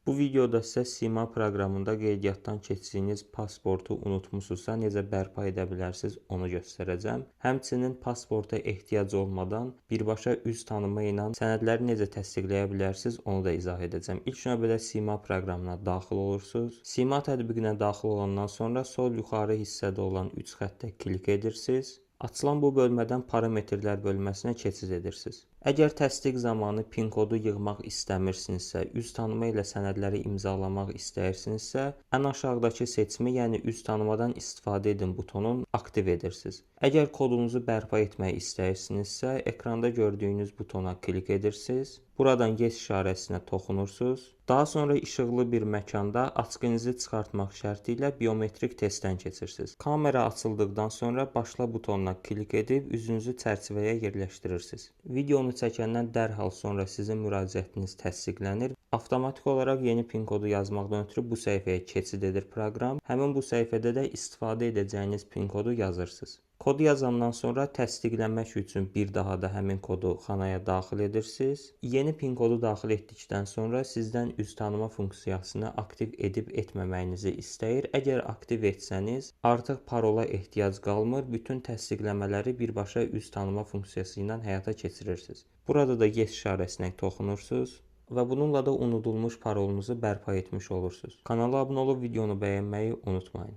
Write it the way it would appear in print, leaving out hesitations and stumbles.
Bu videoda sizə Sima proqramında qeydiyyatdan keçdiyiniz pasportu unutmusunuzsa, necə bərpa edə bilərsiniz, onu göstərəcəm. Həmçinin pasporta ehtiyac olmadan birbaşa üz tanıma ilə sənədləri necə təsdiqləyə bilərsiniz, onu da izah edəcəm. İlk növbədə Sima proqramına daxil olursunuz. Sima tətbiqinə daxil olandan sonra sol yuxarı hissədə olan 3 xəttə klik edirsiniz. Açılan bu bölmədən parametrlər bölməsinə keçid edirsiniz. Əgər təsdiq zamanı PIN kodu yığmaq istəmirsinizsə, üz tanıma ilə sənədləri imzalamaq istəyirsinizsə, ən aşağıdakı seçimi, yəni üz tanımadan istifadə edin butonunu aktiv edirsiniz. Əgər kodunuzu bərpa etmək istəyirsinizsə, ekranda gördüyünüz butona klik edirsiniz. Buradan Yes işarəsinə toxunursunuz. Daha sonra işıqlı bir məkanda açqınızı çıxartmaq şərti ilə biometrik testdən keçirsiniz. Kamera açıldıqdan sonra başla butonuna klik edib üzünüzü çərçivəyə yerləşdirirsiniz. Videonu çəkəndən dərhal sonra sizin müraciətiniz təsdiqlənir. Avtomatik olaraq yeni PIN kodu yazmaqdan ötürü bu səhifəyə keçid edir proqram. Həmin bu səhifədə də istifadə edəcəyiniz PIN kodu yazırsınız. Kodu yazandan sonra təsdiqlənmək üçün bir daha da həmin kodu xanaya daxil edirsiniz. Yeni PIN kodu daxil etdikdən sonra sizdən üz tanıma funksiyasını aktiv edib etməməyinizi istəyir. Əgər aktiv etsəniz, artıq parola ehtiyac qalmır. Bütün təsdiqləmələri birbaşa üz tanıma funksiyası ilə həyata keçirirsiniz. Burada da Yes işarəsinə toxunursunuz və bununla da unudulmuş parolunuzu bərpa etmiş olursunuz. Kanala abunə olub videonu bəyənməyi unutmayın.